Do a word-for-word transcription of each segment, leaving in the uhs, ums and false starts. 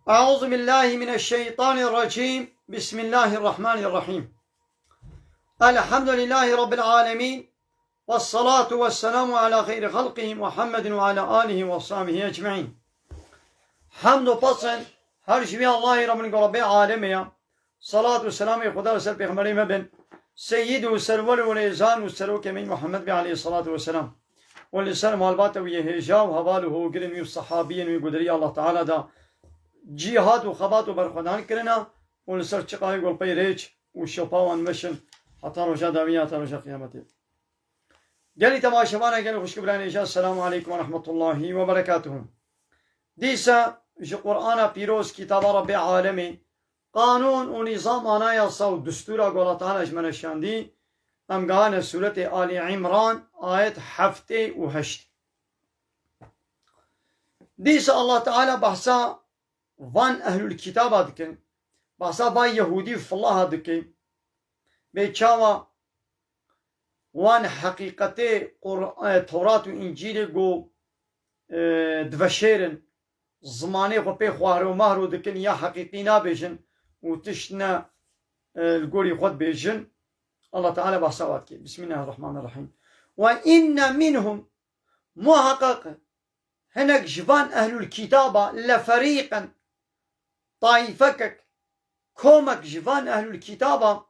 أعوذ بالله من الشيطان الرجيم. بسم الله الرحمن الرحيم. الحمد لله رب العالمين. والصلاة والسلام على خير خلقه محمد وعلى آله وصحبه أجمعين. Hemd û pesn her ji vî Allahî re bin ku Rebbê alemê ye. Salat û selamê Xweda li ser Pêxemberê me bin. Seyyid û serwer û rêzan û serokê me Muhammed be aleyhissalatu vesselam. Û li ser malbata wî yê hêja û heval û hogirên wî û sehabiyên wî ku di rêya Allah Teala de cîhat û xebat û berxwedan kirine û li ser çiqayê ku li pey rêç û şopa wan meşin heta roja dawî ya, heta roja qiyametê. Gelî temaşevana, gelî xwişk birayên hêja, Esselamu aleykum ve rahmetullahi ve berekatuhu. Dîsa ji Qur'ana pîroz, kitaba Rebbê alemê, qanûn û nîzam, anayasa û distûra ku Allah Teala ji me re şandî, em gehane sûretê Alî Îmran, ayet heftê û heşt. Dîsa Allah Teala behsa van ehlul kitaba dike, behsa van Yehûdî û filaha dike, bê çawa wan heqîqetê Qur-, e, Tewrat û Încîlê ku, e, diveşêrin, zimanê xwe pê xwahro mahro dikin ya heqîqî nabêjin û tişt ne, e, li gorî xwe dibêjin. Allah Teala behsa wa dike. Bismillahirrahmanirrahîm. Ve inne minhum, muheqeq hinek ji van ehlul kitaba, leferîqen, taîfekek, komek ji van ehlul kitaba,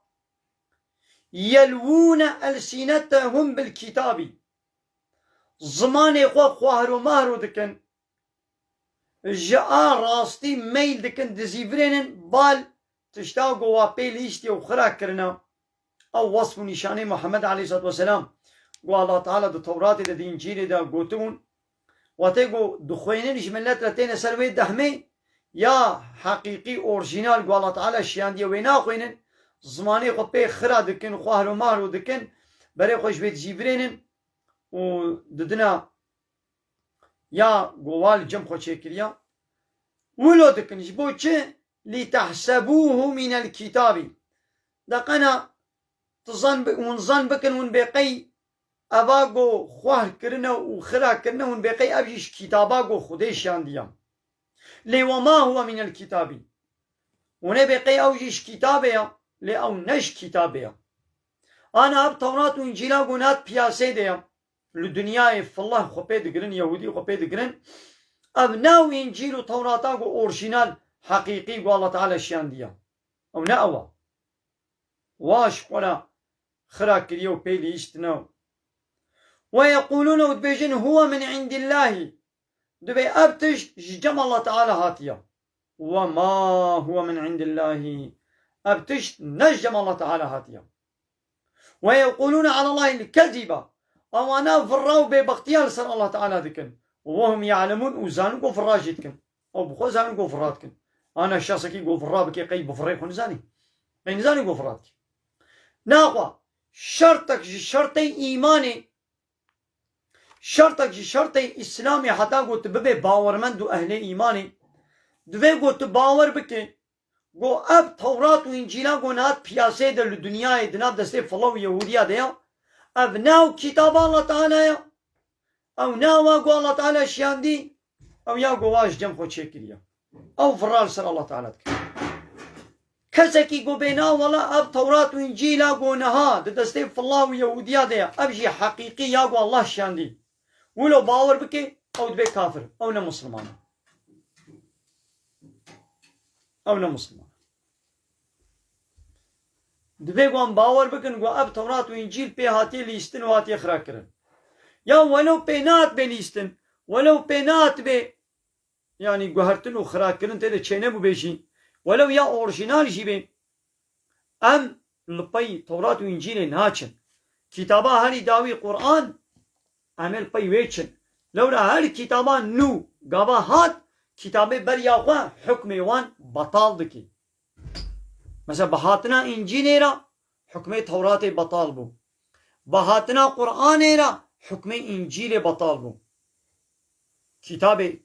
yelwûne elsînetehum bil kitabî, zimanê xwe xwahro mahro dikin, ji a rastî meyl dikin, dizîvirênin bal tişta ku wa pê lîstiye û xira kirine. Ew wesf û nîşanê Muhammed aleyhissalatu vesselam ku Allah Teala di Tewratê de, di Încîlê de gotibûn, watê ku dixwênin ji millet re têne ser wê dehmê, ya heqîqî, orjînal ku Allah Teala şiyandiye wê naxwênin, zimanê xwe pê xira dikin, xwahro mahro dikin, berê xwe ji wê dizîvirênin û didina ya ku wa li cem xwe çêkiriya. Wilo dikin, ji bo çi? Li tehsebûhu minel kitabî. De qena tu zan bi-, hûn zan bikin, hûn bê qey eva ku xwahr kirine û xira kirine, hûn bê qey ev jî ji kitaba ku Xwedê şiyandiya. Lê we ma huwe minel kitabî. Hûn ê bê qey ew jî ji kitabê ya, lê ew ne ji kitabê ya. Ana ev Tewrat û Încîla ku nat piyasê de ya, li dinyayê filah xwe pê digirin, Yehûdî xwe pê digirin, ev ne ew Încîl û Tewrata ku orjînal, heqîqî ku Allah Teala şiyandiya. Ew ne ew a. Wa ji xwe re xira kiriye û pê lihiştine. Ve yeqûlûne, û dibêjin, huwe min indillahî. Dibê ev tişt ji cem Allah Teala hatiye. Ve ma huwe min indillahî. Ev tişt ne ji cem Allah Teala hatiye. Ve yeqûlûne alallahî l-kezîba. Ewana virra û bêbextiya li ser Allah Teala dikin. Ve hum ya'lemûn, û zanin ku virra jî dikin. Ew bi xwe zanin ku virra dikin. Ana şexsekî ku virra bike, qey bi virrê xwe nizanî? Qey nizanî ku virra dike? Naxwe, şertek ji şertê îmanê, şertek ji şertê Îslamê, heta ku tu bibê bawermend û ehlê îmanê, divê ku tu bawer bike ku ev Tewrat û Încîla ku niha di piyaseyê de li dinyayê di nav destê fila û Yehûdiya de ya, ev ne ew kitaba Allah Teala ya, ew ne ew a ku Allah Teala şiyandî, ew ya ku wa ji cem xwe çêkiriye. Ew virra li ser Allah Teala dike. Kesekî ku bê na wela ev Tewrat û Încîla ku niha di destê fila û Yehûdiya de ye, ev jî heqîqî ya ku Allah şiyandî, wilo bawer bike, ew dibe kafir. Ew ne misilman e. Ew ne misilman e. Dibe ku em bawer bikin ku ev Tewrat û Încîl pê hatiye lîstin û hatiye xira kirin. Ya welo pê nehatibê lîstin, welo pê nehatibê, yanî guhertin û xirakirin tê de çênebûbê jî, welew ya orjînal jî bê, em li pey Tewrat û Încîlê naçin. Kitaba herî dawî Quran, em ê li pey wê çin. Lewra her kitaba nû gava hat, kitabê beriya xwe hukmê wan betal dike. Mesela bi hatina Încîlê re hukmê Tewratê betal bû. Bi hatina Quranê re hukmê Încîlê betal bû. Kitabê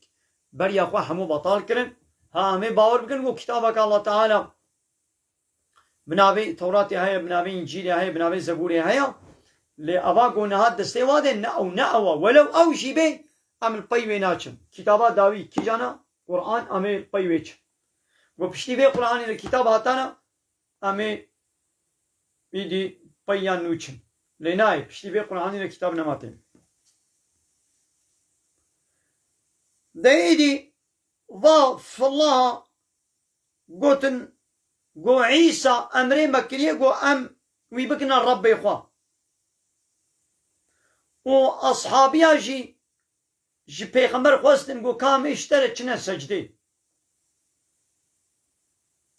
beriya xwe hemû betal kirin. Ha, em ê bawer bikin ku kitabeke Allah Teala bi navê Tewratê heye, bi navê Încîlê heye, bi navê Zebûrê heye. Lê eva ku niha destê wa de ne ew ne ew a. Welew ew jî bê, em li pey wê naçin. Kitaba dawî kîjan e? Quran, em ê li pey wê çin. Got, piştî vê Qur'anê de kitab hatana, em ê îdî peyya nû çin. Lê nayê, piştî vê Qur'anê de kitab nematê. De îdî va filaha gotin, go Îsa emrê me kiriye, go em wî bikine Rebbê xwe. Û ashabiya jî ji pêxember xwestin, go ka em ê ji te re çine secdê.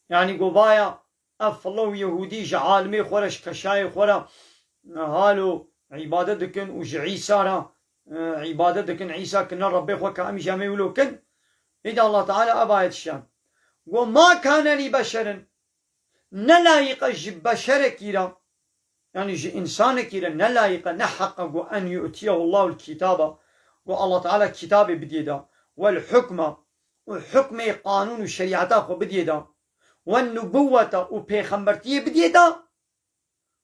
Yanî go vaya ev filo û Yehûdî ji alimê xwe re, ji keşayê xwe re, e, halo îbadet dikin û ji Îsa re, e, îbadet dikin, Îsa kirine Rebbê xwe, ka em jî em ê wilo kin. Îdî Allah Teala ev ayet şiyan. Go, "Ma kane lî beşerin." Ne layiq e ji beşerekî re, yanî ji însanekî re ne layiq e, ne heq e, go, "En yu'tiyehu Allahul kitaba", go Allah Teala kitabê bidiyê da, "wel hukma", û hukmê, qanûn û şerîeta xwe bidiyê da, "wen nubuwweta", û pêxembertiyê bidiyê da,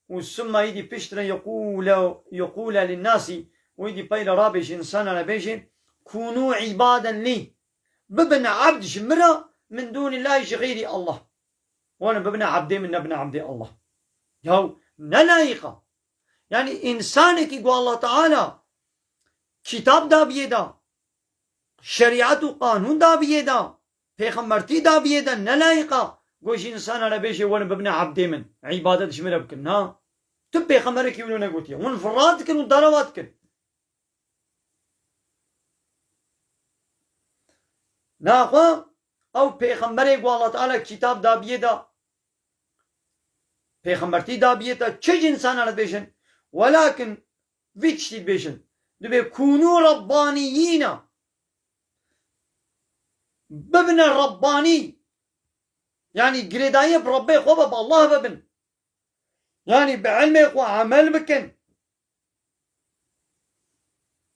û summa îdî piştre yekûle, yekûle linnasî, û îdî pey re rabêje însanan re bêje, "Kûnû îbaden lî", bibin ebd ji min re, "min dûnîllahî", ji xeyrî Allah. Wan bibine ebdê min, nebine ebdê Allah. Yaw, ne layiq e. Yanî însanekî ku Allah Teala kitab dabiyê da, şerîet û qanûn dabiyê da, pêxembertî dabiyê da, ne layiq e go ji însana re bêje, "Wan bibine ebdê min, îbadet ji min re bikin." Na. Tu pêxemberekî wilo negotiye. Hûn fira dikin û derewa dikin. Naxwe ew pêxemberê ku Allah Teala kitab dabiyê da, pêxembertî dabiyê da, çi ji însana re dibêjin? Welakin vî tiştî dibêjin. Dibê kûnû rebbaniyîna. Bibine rebbanî. Yanî girêdayî bi Rebbê xwe ve, bi Allah ve bin. Yanî bi ilmê xwe emel bikin.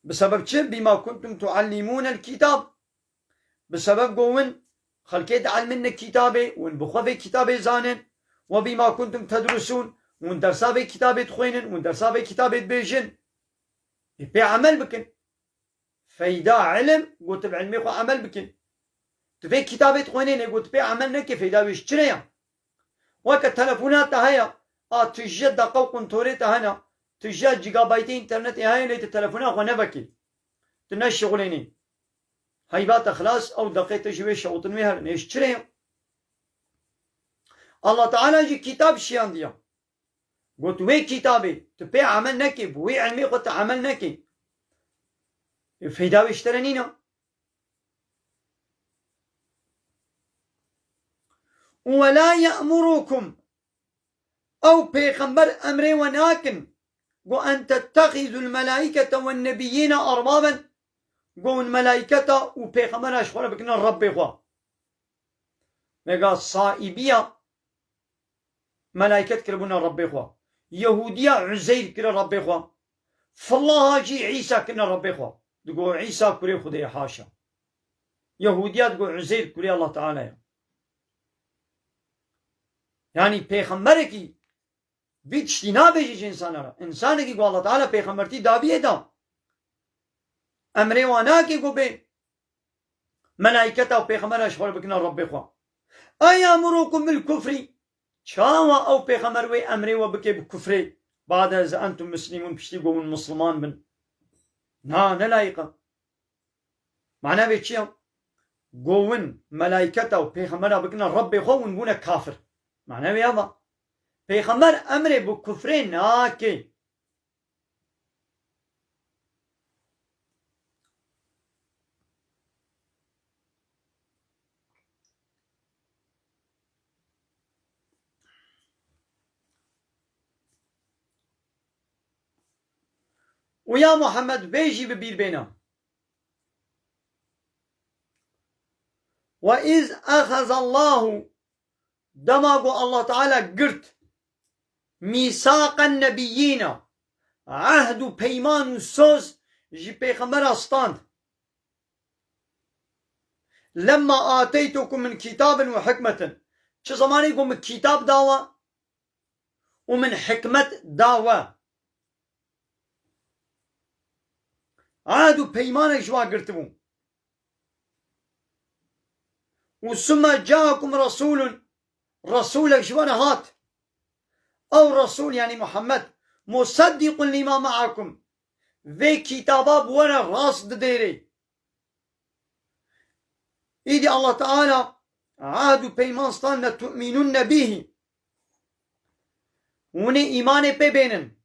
Bi sebeb çi? "Bîma kuntum tuallimûnel kitab." Bi sebeb ku win xelkê dielmîne kitabê, win bi xwe vê kitabê zanin. "Ve bîma kuntum tedrusûn", win dersa vê kitabê dixwînin, win dersa vê kitabê dibêjin. Ê pê emel bikin. Feyda ilim, got bi ilmê xwe emel bikin. Tu vê kitabê dixwînê, lê got pê emel neke, feyda wê ji çi re ya? Weke telefona te heye, a tu ji deqa û quntorê te hene, tu ji gigabaytê înternetê heye, lê tu telefona xwe nevekî. Tu neşixulênî. Heyva te xilas, ew deqê te ji wê şewtin wê herin. Ê ji çi re ya? Allah Teala jî kitab şiyandiya. Got, "Wê kitabê tu pê emel nekî, bi wê ilmê xwe tu emel nekî, ê feyda wê ji te re nîne." "Ve la ye'murukum", ew pêxember emrê we nakin, got, "en tettexizul melaikete wen nebiyyîne erbaben", got, "Hûn melaiketa û pêxembera ji xwe re bikine Rebbê xwe." Vêga Saibiya, melaiket kiribûne Rebbê xwe. Yehûdiya Uzeyr kire Rebbê xwe. Filaha jî Îsa kirine Rebbê xwe. Digo Îsa kurê Xwedê ye, haşa. Yehûdiya digo Uzeyr kurê Allah Teala ye. Yanî pêxemberekî vî tiştî nabêje ji însana re. Însanekî ku Allah Teala pêxembertî dabiyê da, emrê wan nake ku bê melaîketa û pêxembera ji xwe re bikine Rebbê xwe. Eyamurukum bil kufrî. Çawa ew pêxember wê emrê we bike bi kufrê? Ba'de iz entum muslimûn, piştî ku hûn misliman bin. Na, ne layîq e. Mana vê çi ye? Ku hûn melaîketa û pêxembera bikine Rebbê xwe, hûn bûne kafir. Mana vê ev e. Pêxember emrê bi kufrê nake. Û ya Muhammed, vê jî bi bîr bêne. Ve iz exezallahu, dema ku Allah Teala girt, mîsaqen nebiyyîna, ehd û peyman û soz ji pêxembera stand. Lemma ateytukum min kitabin ve hikmetin. Çi zemanê ku min kitab dawa û min hikmet dawa. Ehd û peymanek ji wa girtibû. û summe ca'ekum rasulun, rasulek ji we re hat. Ew rasul, yani Muhammed, musaddiqun lima ma'akum, vê kitaba bi we re rast didêrê. Îdî Allah Teala ehd û peyman stand, le tu'minunne bihi. Hûn ê îmanê pê bênin.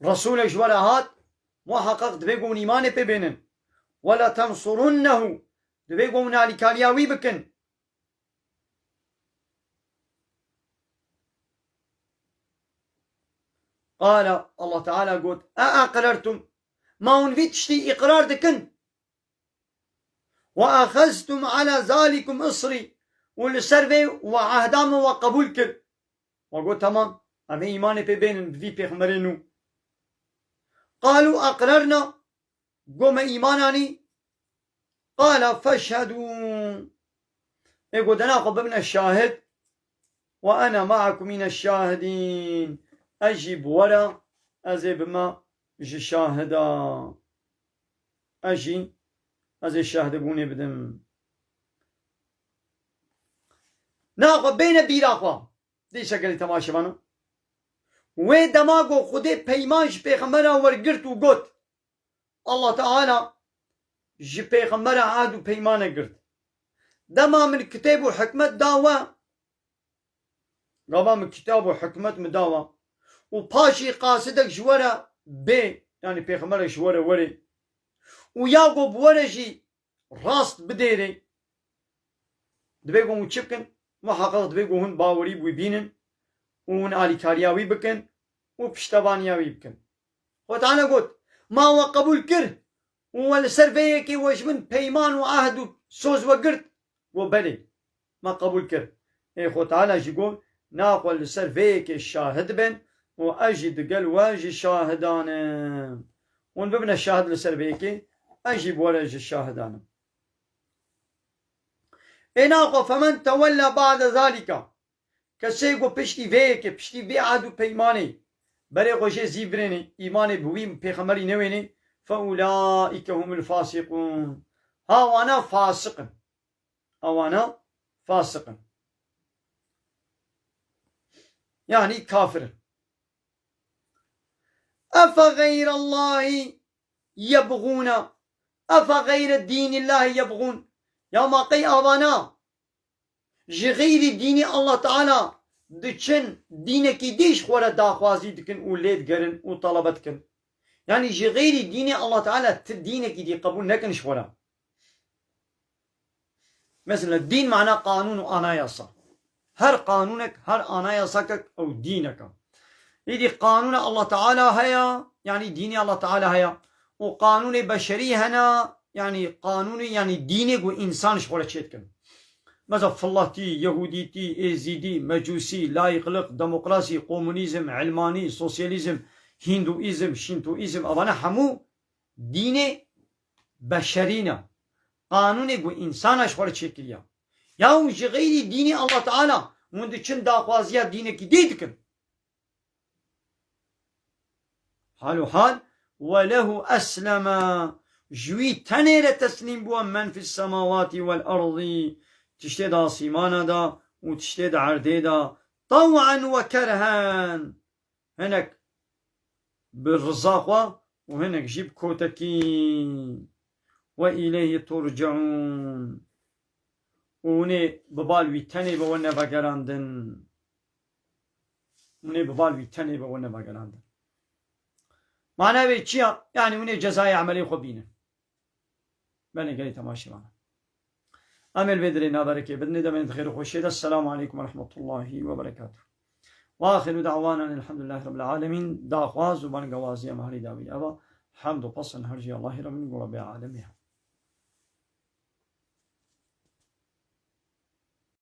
Resûlek ji we re hat, muheqeq divê ku hûn îmanê pê bênin. Ve le tensurunnehu, divê ku hûn alîkariya wî bikin. Qale, Allah Teala got, e eqrertum, ma hûn vî tiştî îqrar dikin? Ve exeztum ala zalikum isri, û li ser vê we ehda min we qebûl kir. We got, temam, em ê îmanê pê bênin bi vî pêxemberê nû. Qalu eqrerna, got, me îman anî. Qale feşhedû, ê got, dena xwe bibine şahid. Ve ene ma'akum mine şahidîn, ez jî bi we re, ez ê bime ji şahida. Ez jî, ez ê şahidbûnê bidim. Naxwe bêne bîra xwe. Dîse gelî temaşevano. Wê dema ku Xwedê peyman ji pêxembera wergirt û got, Allah Teala ji pêxembera ehd û peymane girt. Dema min kitêb û hikmet da we, gava min kitab û hikmet min da we, û paşî qasidek ji we re bê, yani pêxemberek ji we re werê, û ya ku bi we re jî rast bidêrê, divê ku hûn çi bikin? Muheqeq divê ku hûn bawerî bi wî bînin û hûn alîkariya wî bikin û piştevaniya wî bikin. Xwe Teala got, ma we qebûl kir û we li ser vê yekê we ji min peyman û ehd û soz we girt? Got, belê, me qebûl kir. Ê Xwe Teala jî got, naxwe li ser vê yekê şahid bin û ez jî digel we ji şahidan im. Hûn bibine şahid li ser vê yekê, ez jî bi we re ji şahidan im. Ê naxwe, femen tewella ba'de zalika, kesê ku piştî vê yekê, piştî vê ehd û peymanê, berê xwe jê zîvirênê, îmanê bi wî pêxemberî newênê, fe ulaîke humul fasîqûn. Ha wana fasiq in. Ewana fasiq in. Yani kafir in. Efe geyrallahi yebğûne. Efe geyre dînillahî yebğûn. Ya ma qey avana ji xeyrî dînê Allah Teala diçin, dînekî dî ji xwe re daxwazî dikin û lê digerin û talebe dikin? Yani ji xeyrî dînê Allah Teala ti dînekî dî qebûl nekin ji xwe re. Mesela dîn mana qanûn û anayasa. Her qanûnek, her anayasakek ew dînek e. Îdî qanûna Allah Teala heye, yani dînê Allah Teala heye. Û qanûnê beşerî hene, yani qanûnê, yani dînê ku însan ji xwe re çêdikin. Mesela filatî, yehûdîtî, êzîdî, mecûsî, layîqlik, demokrasî, komunîzm, ilmanî, sosyalîzm, hîndûîzm, şîntûîzm, evane hemû dînê beşerî ne. Qanûnê ku însana ji xwe re çêkiriye. Ya hûn ji xeyrî dînê Allah Teala hûn diçin daxwaziya dînekî dî dikin. Hal û hal, we lehu esleme, ji wî tenê re teslîm bûye men fis semawatî wel erdî, tiştê di asîmana de û tiştê di erdê de, tew'en we kerhen. Hinek bi riza xwe û hinek jî bi kotekî. Ve îleyhî turceûn. Û hûn ê bi bal wî tenê be we nevegerandin. Hûn ê bi bal wî tenê be we nevegerandin. Mana wê çi ya? Yani hûn ê cezayê emelê xwe bînin. Belê gelî temaşevan. Em ê li vê dirê naberekê bidinê, demên di xêr û xweşiyê de. Selamu aleykum ve rahmetullahi ve berekatuh. Ve axiru da'wana elhamdulillahi rabbil alemin. Daxwaz û bangewaziya me herî dawî eva. Hemd û pesn her jî Allahî re bin, ku Rebbê alemê.